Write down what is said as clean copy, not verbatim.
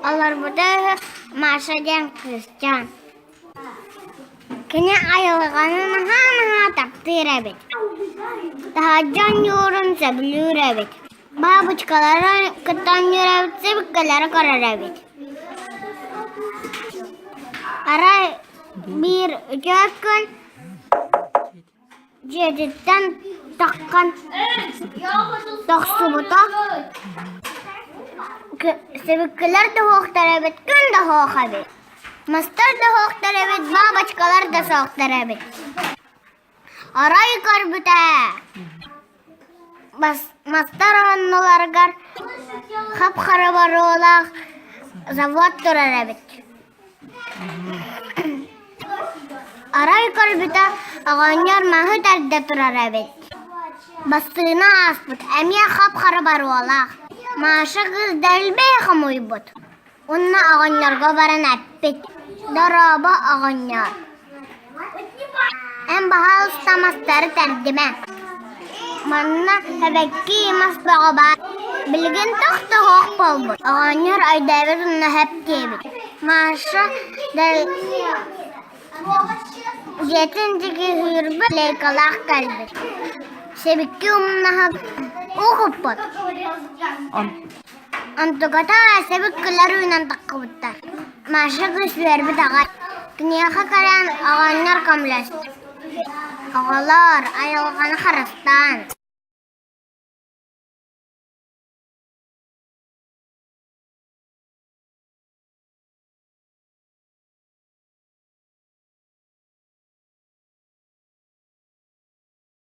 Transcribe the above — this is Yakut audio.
Олорбута үһү Маша диэн кыысчаан. Кини айылҕаны наһаа-наһаа таптыыр эбит. Таһырдьа оонньуурун сөбүлүүр эбит. Бабочкалары кытта оонньуур эбит, сибиккэлэри көрөр эбит. Арай биир үтүө күн Дьиэтиттэн таххан тохсубута, сибикилэр да суохтар эбит, күн да суох эбит, мастар да суохтар эбит, бабочкалар да суохтар эбит. Арай көрбүтэ, мастар оннуларыгар хап-хара боруолаах завод турар эбит. Арай көрбүтэ, оҕонньор маһы тарда турар эбит. Бастыына ааспыт, эмиэ хап-хара боруолаах. Маша кыыс дэлби хомуйбут. Уонна оҕонньорго баран эппит: «Дорообо, оҕонньор. Эн баһаалыста мастары тардыма. Манна эбэкки мас бөҕө баар. Билигин тох-тоһоох буолбут. Оҕонньор өйдөөбүт уонна сөп диэбит. Маша дьиэтин диэки сүүрбүт лейкалаах кэлбит. Сибикки умнаһа уу куппут. Онтуката сибиккилэр үүнэн таххыбыттар. Маша кыыс үөрбүт аҕай. Киниэхэ кэлэн оҕонньор көмөлөстө. Оҕолоор, айылҕаны харыстаан.